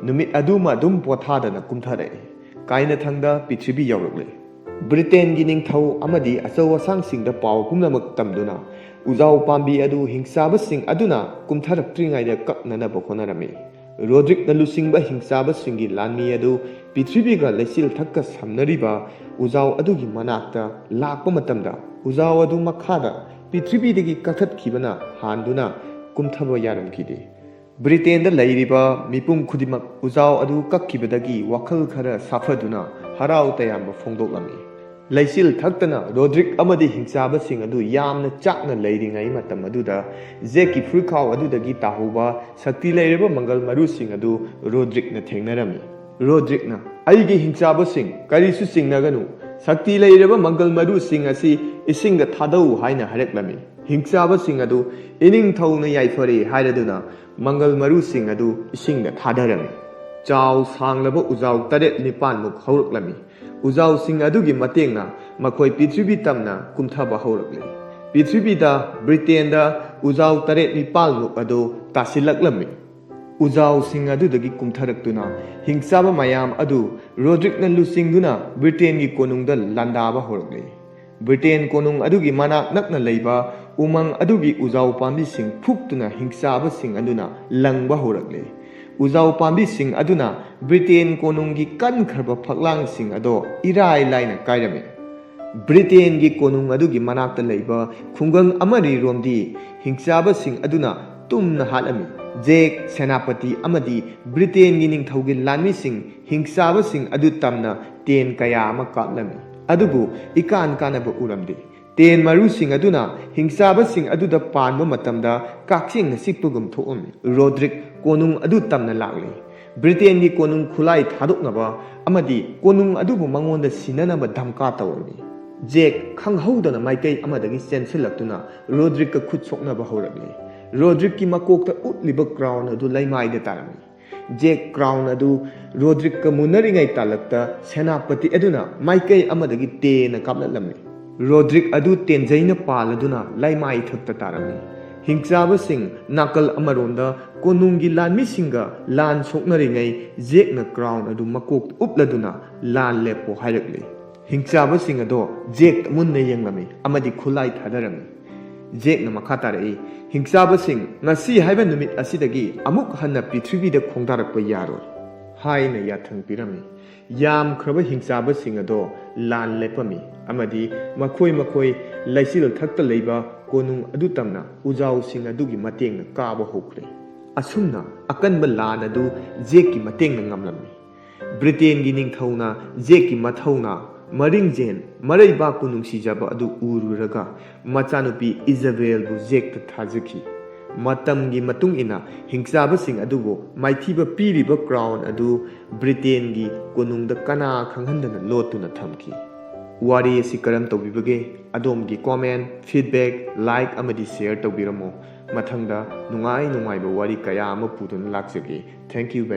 ꯅꯨꯃꯤꯠ ꯑꯗꯨꯃ ꯑꯗꯨꯝ ꯄꯣꯊꯥꯗꯅ ꯀꯨꯝꯊꯔꯛꯏ꯫ ꯀꯥꯏꯅꯊꯪꯗ ꯄ꯭ꯔꯤꯊꯤꯕꯤ ꯌꯧꯔꯛꯂꯦ꯫ ꯕ꯭ꯔꯤꯇꯦꯟꯒꯤ ꯅꯤꯡꯊꯧ ꯑꯃꯗꯤ ꯑꯆꯧ ꯑꯁꯥꯡꯁꯤꯡꯗ ꯄꯥꯎ ꯄꯨꯝꯅꯃꯛ ꯇꯝꯗꯨꯅ ꯎꯖꯥꯎ ꯄꯥꯝꯕꯤ ꯑꯗꯨ ꯍꯤꯡꯆꯥꯕꯁꯤꯡ ꯑꯗꯨꯅ ꯀꯨꯝꯊꯔꯛꯇ꯭ꯔꯤꯉꯩꯗ ꯀꯛꯅꯅꯕ ꯍꯣꯠꯅꯔꯝꯃꯤ꯫ ꯔꯣꯗ꯭ꯔꯤꯛꯅ ꯂꯨꯆꯤꯡꯕ ꯍꯤꯡꯆꯥꯕꯁꯤꯡꯒꯤ ꯂꯥꯟꯃꯤ ꯑꯗꯨ ꯄ꯭ꯔꯤꯊꯤꯕꯤꯒ ꯂꯩꯆꯤꯜ ꯊꯛꯀ ꯁꯝꯅꯔꯤꯕ ꯎꯖꯥꯎ ꯑꯗꯨꯒꯤ ꯃꯅꯥꯛꯇ ꯂꯥꯛꯄ ꯃꯇꯝꯗ ꯎꯖꯥꯎ ꯑꯗꯨ ꯃꯈꯥꯗ ꯄ꯭ꯔꯤꯊꯤꯕꯤꯗꯒꯤ ꯀꯛꯊꯠꯈꯤꯕꯅ ꯍꯥꯟꯗꯨꯅ ꯀꯨꯝꯊꯕ ꯌꯥꯔꯝꯈꯤꯗꯦ꯫ ꯕ꯭ꯔꯤꯇꯦꯟꯗ ꯂꯩꯔꯤꯕ ꯃꯤꯄꯨꯝ ꯈꯨꯗꯤꯡꯃꯛ ꯎꯖꯥꯎ ꯑꯗꯨ ꯀꯛꯈꯤꯕꯗꯒꯤ ꯋꯥꯈꯜ ꯈꯔ ꯁꯥꯐꯗꯨꯅ ꯍꯔꯥꯎ ꯇꯌꯥꯝꯕ ꯐꯣꯡꯗꯣꯛꯂꯝꯃꯤ꯫ ꯂꯩꯆꯤꯜ ꯊꯛꯇꯅ ꯔꯣꯗ꯭ꯔꯤꯛ ꯑꯃꯗꯤ ꯍꯤꯡꯆꯥꯕꯁꯤꯡ ꯑꯗꯨ ꯌꯥꯝꯅ ꯆꯥꯛꯅ ꯂꯩꯔꯤꯉꯩ ꯃꯇꯝ ꯑꯗꯨꯗ ꯖꯦꯛꯀꯤ ꯐꯨꯔꯤꯈꯥꯎ ꯑꯗꯨꯗꯒꯤ ꯇꯥꯍꯧꯕ ꯁꯛꯇꯤ ꯂꯩꯔꯕ ꯃꯪꯒꯜ ꯃꯔꯨꯁꯤꯡ ꯑꯗꯨ ꯔꯣꯗ꯭ꯔꯤꯛꯅ ꯊꯦꯡꯅꯔꯝꯃꯤ꯫ ꯔꯣꯗ꯭ꯔꯤꯛꯅ, "ꯑꯩꯒꯤ ꯍꯤꯡꯆꯥꯕꯁꯤꯡ, ꯀꯔꯤꯁꯨ ꯆꯤꯡꯅꯒꯅꯨ꯫ ꯁꯛꯇꯤ ꯂꯩꯔꯕ ꯃꯪꯒꯜ ꯃꯔꯨꯁꯤꯡ ꯑꯁꯤ ꯏꯁꯤꯡꯗ ꯊꯥꯗꯧ" ꯍꯥꯏꯅ ꯍꯥꯏꯔꯛꯂꯝꯃꯤ꯫ ꯍꯤꯡꯆꯥꯕꯁꯤꯡ ꯑꯗꯨ ꯏꯅꯤꯡꯊꯧꯅ ꯌꯥꯏꯐꯔꯦ ꯍꯥꯏꯔꯗꯨꯅ ꯃꯪꯒꯜ ꯃꯔꯨꯁꯤꯡ ꯑꯗꯨ ꯏꯁꯤꯡꯗ ꯊꯥꯗꯔꯝꯃꯤ꯫ ꯆꯥꯎ ꯁꯥꯡꯂꯕ ꯎꯖꯥꯎ ꯇꯔꯦꯠ ꯅꯤꯄꯥꯟꯃꯨꯛ ꯍꯧꯔꯛꯂꯝꯃꯤ꯫ ꯎꯖꯥꯎꯁꯤꯡ ꯑꯗꯨꯒꯤ ꯃꯇꯦꯡꯅ ꯃꯈꯣꯏ ꯄ꯭ꯔꯤꯊꯤꯕꯤ ꯇꯝꯅ ꯀꯨꯝꯊꯕ ꯍꯧꯔꯛꯂꯤ꯫ ꯄ꯭ꯔꯤꯊꯤꯕꯤꯗ, ꯕ꯭ꯔꯤꯇꯦꯟꯗ ꯎꯖꯥꯎ ꯇꯔꯦꯠ ꯅꯤꯄꯥꯜꯃꯨꯛ ꯑꯗꯨ ꯇꯥꯁꯤꯜꯂꯛꯂꯝꯃꯤ꯫ ꯎꯖꯥꯎꯁꯤꯡ ꯑꯗꯨꯗꯒꯤ ꯀꯨꯝꯊꯔꯛꯇꯨꯅ ꯍꯤꯡꯆꯥꯕ ꯃꯌꯥꯝ ꯑꯗꯨ ꯔꯣꯗ꯭ꯔꯤꯛꯅ ꯂꯨꯆꯤꯡꯗꯨꯅ ꯕ꯭ꯔꯤꯇꯦꯟꯒꯤ ꯀꯣꯅꯨꯡꯗ ꯂꯥꯟꯗꯥꯕ ꯍꯧꯔꯛꯂꯤ꯫ ꯕ꯭ꯔꯤꯇꯦꯟ ꯀꯣꯅꯨꯡ ꯑꯗꯨꯒꯤ ꯃꯅꯥꯛ ꯅꯛꯅ ꯂꯩꯕ ꯎꯃꯪ ꯑꯗꯨꯒꯤ ꯎꯖꯥꯎ ꯄꯥꯝꯕꯤꯁꯤꯡ ꯐꯨꯛꯇꯨꯅ ꯍꯤꯡꯆꯥꯕꯁꯤꯡ ꯑꯗꯨꯅ ꯂꯪꯕ ꯍꯧꯔꯛꯂꯤ꯫ ꯎꯖꯥꯎ ꯄꯥꯝꯕꯤꯁꯤꯡ ꯑꯗꯨꯅ ꯕ꯭ꯔꯤꯇꯦꯟ ꯀꯣꯅꯨꯡꯒꯤ ꯀꯟꯈ꯭ꯔꯕ ꯐꯛꯂꯥꯡꯁꯤꯡ ꯑꯗꯣ ꯏꯔꯥꯏ ꯂꯥꯏꯅ ꯀꯥꯏꯔꯝꯃꯤ꯫ ꯕ꯭ꯔꯤꯇꯦꯟꯒꯤ ꯀꯣꯅꯨꯡ ꯑꯗꯨꯒꯤ ꯃꯅꯥꯛꯇ ꯂꯩꯕ ꯈꯨꯡꯒꯪ ꯑꯃꯔꯤꯔꯣꯝꯗꯤ ꯍꯤꯡꯆꯥꯕꯁꯤꯡ ꯑꯗꯨꯅ ꯇꯨꯝꯅ ꯍꯥꯠꯂꯝꯃꯤ꯫ ꯖꯦꯛ ꯁꯦꯅꯥꯄꯇꯤ ꯑꯃꯗꯤ ꯕ꯭ꯔꯤꯇꯦꯟꯒꯤ ꯅꯤꯡꯊꯧꯒꯤ ꯂꯥꯟꯃꯤꯁꯤꯡ ꯍꯤꯡꯆꯥꯕꯁꯤꯡ ꯑꯗꯨ ꯇꯝꯅ ꯇꯦꯟ ꯀꯌꯥ ꯑꯃ ꯀꯥꯞꯂꯝꯃꯤ꯫ ꯑꯗꯨꯕꯨ ꯏꯀꯥꯟ ꯀꯥꯟꯅꯕ ꯎꯔꯝꯗꯦ꯫ ꯇꯦꯟ ꯃꯔꯨꯁꯤꯡ ꯑꯗꯨꯅ ꯍꯤꯡꯆꯥꯕꯁꯤꯡ ꯑꯗꯨꯗ ꯄꯥꯟꯕ ꯃꯇꯝꯗ ꯀꯛꯆꯦꯡꯅ ꯆꯤꯛꯄꯒꯨꯝ ꯊꯣꯛꯂꯝꯃꯤ꯫ ꯔꯣꯗ꯭ꯔꯤꯛ ꯀꯣꯅꯨꯡ ꯑꯗꯨ ꯇꯝꯅ ꯂꯥꯛꯂꯤ꯫ ꯕ꯭ꯔꯤꯇꯦꯟꯒꯤ ꯀꯣꯅꯨꯡ ꯈꯨꯠꯂꯥꯏ ꯊꯥꯗꯣꯛꯅꯕ ꯑꯃꯗꯤ ꯀꯣꯅꯨꯡ ꯑꯗꯨꯕꯨ ꯃꯉꯣꯟꯗ ꯁꯤꯟꯅꯅꯕ ꯙꯝꯀꯥ ꯇꯧꯔꯝꯃꯤ꯫ ꯖꯦꯛ ꯈꯪꯍꯧꯗꯅ ꯃꯥꯏꯀꯩ ꯑꯃꯗꯒꯤ ꯆꯦꯟꯁꯤꯜꯂꯛꯇꯨꯅ ꯔꯣꯗ꯭ꯔꯤꯛꯀ ꯈꯨꯠ ꯁꯣꯛꯅꯕ ꯍꯧꯔꯛꯂꯤ꯫ ꯔꯣꯗ꯭ꯔꯤꯛꯀꯤ ꯃꯀꯣꯛꯇ ꯎꯞꯂꯤꯕ ꯀ꯭ꯔꯥꯎꯟ ꯑꯗꯨ ꯂꯩꯃꯥꯏꯗ ꯇꯥꯔꯝꯃꯤ꯫ ꯖꯦꯛ ꯀ꯭ꯔꯥꯎꯟ ꯑꯗꯨ ꯔꯣꯗ꯭ꯔꯤꯛꯀ ꯃꯨꯟꯅꯔꯤꯉꯩ ꯇꯥꯂꯛꯇ ꯁꯦꯅꯥꯄꯇꯤ ꯑꯗꯨꯅ ꯃꯥꯏꯀꯩ ꯑꯃꯗꯒꯤ ꯇꯦꯟꯅ ꯀꯥꯞꯂꯛꯂꯝꯃꯤ꯫ ꯔꯣꯗ꯭ꯔꯤꯛ ꯑꯗꯨ ꯇꯦꯟꯖꯩꯅ ꯄꯥꯜꯂꯗꯨꯅ ꯂꯩꯃꯥꯏ ꯏꯊꯛꯇ ꯇꯥꯔꯝꯃꯤ꯫ ꯍꯤꯡꯆꯥꯕꯁꯤꯡ ꯅꯥꯀꯜ ꯑꯃꯔꯣꯝꯗ ꯀꯣꯅꯨꯡꯒꯤ ꯂꯥꯟꯃꯤꯁꯤꯡꯒ ꯂꯥꯟ ꯁꯣꯛꯅꯔꯤꯉꯩ ꯖꯦꯛꯅ ꯀ꯭ꯔꯥꯎꯟ ꯑꯗꯨ ꯃꯀꯣꯛꯇ ꯎꯞꯂꯗꯨꯅ ꯂꯥꯟ ꯂꯦꯞꯄꯣ ꯍꯥꯏꯔꯛꯂꯤ꯫ ꯍꯤꯡꯆꯥꯕꯁꯤꯡ ꯑꯗꯣ ꯖꯦꯛꯇ ꯃꯨꯟꯅ ꯌꯦꯡꯂꯝꯃꯤ ꯑꯃꯗꯤ ꯈꯨꯠꯂꯥꯏ ꯊꯥꯗꯔꯝꯃꯤ꯫ ꯖꯦꯛꯅ ꯃꯈꯥ ꯇꯥꯔꯛꯏ, "ꯍꯤꯡꯆꯥꯕꯁꯤꯡ, ꯉꯁꯤ ꯍꯥꯏꯕ ꯅꯨꯃꯤꯠ ꯑꯁꯤꯗꯒꯤ ꯑꯃꯨꯛ ꯍꯟꯅ ꯄ꯭ꯔꯤꯊꯤꯕꯤꯗ ꯈꯣꯡꯗꯥꯔꯛꯄ ꯌꯥꯔꯣꯏ" ꯍꯥꯏꯅ ꯌꯥꯊꯪ ꯄꯤꯔꯝꯃꯤ꯫ ꯌꯥꯝꯈ꯭ꯔꯕ ꯍꯤꯡꯆꯥꯕꯁꯤꯡ ꯑꯗꯣ ꯂꯥꯟ ꯂꯦꯞꯄꯝꯃꯤ ꯑꯃꯗꯤ ꯃꯈꯣꯏ ꯃꯈꯣꯏ ꯂꯩꯆꯤꯜ ꯊꯛꯇ ꯂꯩꯕ ꯀꯣꯅꯨꯡ ꯑꯗꯨ ꯇꯝꯅ ꯎꯖꯥꯎꯁꯤꯡ ꯑꯗꯨꯒꯤ ꯃꯇꯦꯡꯅ ꯀꯥꯕ ꯍꯧꯈ꯭ꯔꯦ꯫ ꯑꯁꯨꯝꯅ ꯑꯀꯟꯕ ꯂꯥꯟ ꯑꯗꯨ ꯖꯦꯛꯀꯤ ꯃꯇꯦꯡꯅ ꯉꯝꯂꯝꯃꯤ꯫ ꯕ꯭ꯔꯤꯇꯦꯟꯒꯤ ꯅꯤꯡꯊꯧꯅ ꯖꯦꯛꯀꯤ ꯃꯊꯧꯅꯥ, ꯃꯔꯤꯡꯖꯦꯟ, ꯃꯔꯩꯕꯥꯛꯄꯨ ꯅꯨꯡꯁꯤꯖꯕ ꯑꯗꯨ ꯎꯔꯨꯔꯒ ꯃꯆꯥꯅꯨꯄꯤ ꯏꯖꯥꯕꯦꯜꯕꯨ ꯖꯦꯛꯇ ꯊꯥꯖꯈꯤ꯫ ꯃꯇꯝꯒꯤ ꯃꯇꯨꯡ ꯏꯟꯅ ꯍꯤꯡꯆꯥꯕꯁꯤꯡ ꯑꯗꯨꯕꯨ ꯃꯥꯏꯊꯤꯕ ꯄꯤꯔꯤꯕ ꯀ꯭ꯔꯥꯎꯟ ꯑꯗꯨ ꯕ꯭ꯔꯤꯇꯦꯟꯒꯤ ꯀꯣꯅꯨꯡꯗ ꯀꯅꯥ ꯈꯪꯍꯟꯗꯅ ꯂꯣꯠꯇꯨꯅ ꯊꯝꯈꯤ꯫ ꯋꯥꯔꯤ ꯑꯁꯤ ꯀꯔꯝ ꯇꯧꯕꯤꯕꯒꯦ? ꯑꯗꯣꯝꯒꯤ ꯀꯣꯃꯦꯟ, ꯐꯤꯗꯕꯦꯛ, ꯂꯥꯏꯛ ꯑꯃꯗꯤ ꯁꯦꯌꯔ ꯇꯧꯕꯤꯔꯝꯃꯨ꯫ ꯃꯊꯪꯗ ꯅꯨꯡꯉꯥꯏ ꯅꯨꯡꯉꯥꯏꯕ ꯋꯥꯔꯤ ꯀꯌꯥ ꯑꯃ ꯄꯨꯗꯨꯅ ꯂꯥꯛꯆꯒꯦ꯫ Thank you very